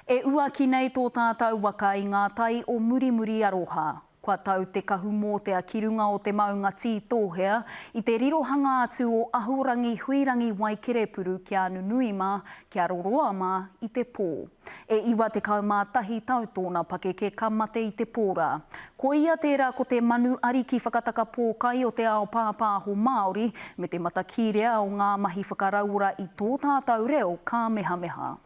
E uaki nei tō tātou waka i ngā tai o Murimuri Aroha. Kua tau te kahu mōtea ki runga o te maunga Tītōhea i te rirohanga atu o Ahorangi Huirangi Waikerepuru ki a Nunui mā, ki a Roroa mā i te pō. E 91 tau tōna pakeke ka mate i te pō rā. Ko ia tērā ko te manu ariki whakataka pōkai o te ao pāpāho Māori me te matakīrea o ngā mahi whakarauora i tō tātou reo kāmehameha.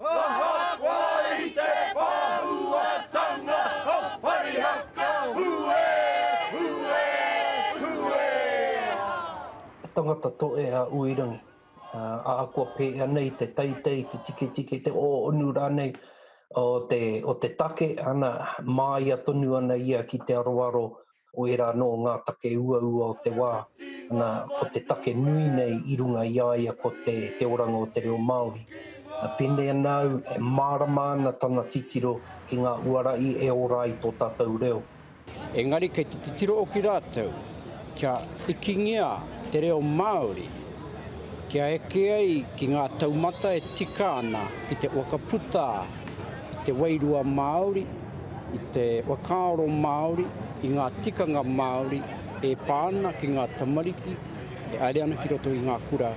Ahakoa i te pāhuatanga o Parihaka, hue, hue, hue! He tangata toʻe a Uirangi, ahakoa pēhea nei te teitei, te tiketike, te ōonu rānei o te, o te take, ana, māia tonu ana ia ki te aroaro o ērā anō ngā take uaua o te wā, ana, ko te take nui nei i runga i a ia ko te, te oranga o te reo Māori. Pēnei ana au, e mārama ana tana titiro ki ngā uara i e ora ai tō tātou reo. Engari kei te titiro hoki rātou kia ikingia te reo Māori kia eke ai ki ngā taumata e tika ana ki te whakaputa i te wairua Māori, i te whakaaro Māori, i ngā tikanga Māori e pā ana ki ngā tamariki e haere ana ki roto i ngā kura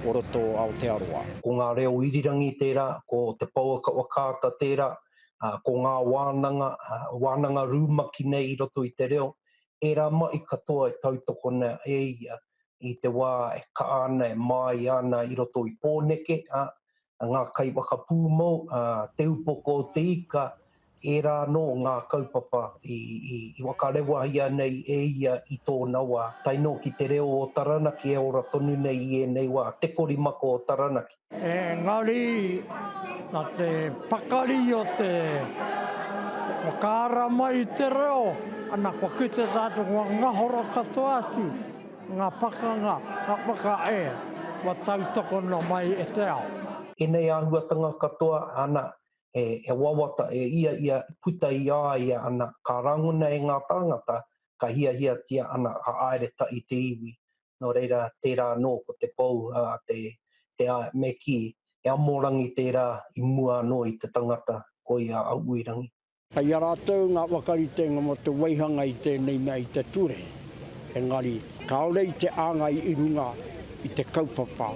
o roto o Aotearoa. Ko ngā reo irirangi tērā, ko te pouaka whakaata tērā, ko ngā wānanga, wānanga rumaki nei i roto i te reo, ērā mahi katoa e tautokona e ia i te wā e kaha ana, e māia ana i roto i Pōneke, ā, ngā kaiwhakapūmau, ā, Te Upoko o te Ika, ērā anō ngā kaupapa i, i, i whakarewahia nei e ia i tōna wā, tae noa ki te reo o Taranaki e ora tonu nei i ēnei wā, te korimako o Taranaki. Engari, nā te pakari o te whakaara mai i te reo, ana kua kite tātou kua ngahoro katoa atu ngā pakanga, ngā whakae kua tautokona mai e te ao. Ēnei āhuatanga katoa, ana, he wawata e ia ia puta i a ia ana, ka rangona e ngā tāngata, ka hiahiatia ana ka haere tahi te iwi. Nō reira, tērā anō ko te pou a te, te a, me kī, he amorangi tērā i mua anō i te tangata, koia a Uirangi. Kei a rātou ngā whakaritenga mō te waihanga i tēnei mea i te ture, engari kāore i te āngai i runga i te kaupapa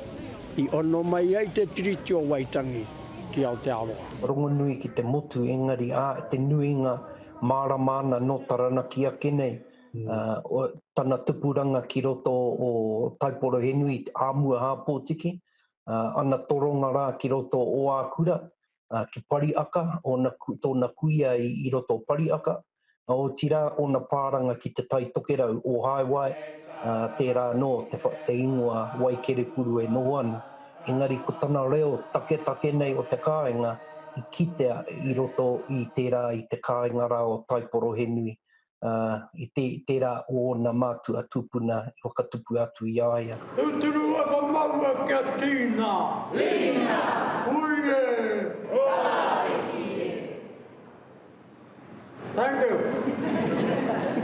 i ono mai ai te Tiriti o Waitangi ki Aotearoa. Rongonui ki te motu, engari ā, te nuinga mārama ana nō Taranaki ake nei, tana tupuranga ki roto o Taiporohenui, ā mua Hāpōtiki, ana toronga rā ki roto o Ākura, ki Pariaka, ōna, tōna kuia i roto o Pariaka, otirā ōna pāranga ki Te Tai Tokerau, Ōhaewae, tērā anō te, te ingoa Waikerepuru e noho ana. Engari ko tana reo taketake nei o te kāinga i kitea i roto i tērā i te kāinga rā o Taiporohenui, ā, i te, tērā o ōna mātua tūpuna i whakatupu atu i a ia. Tūturu whakamaua kia tīna. Tīna! Hui e! Thank you.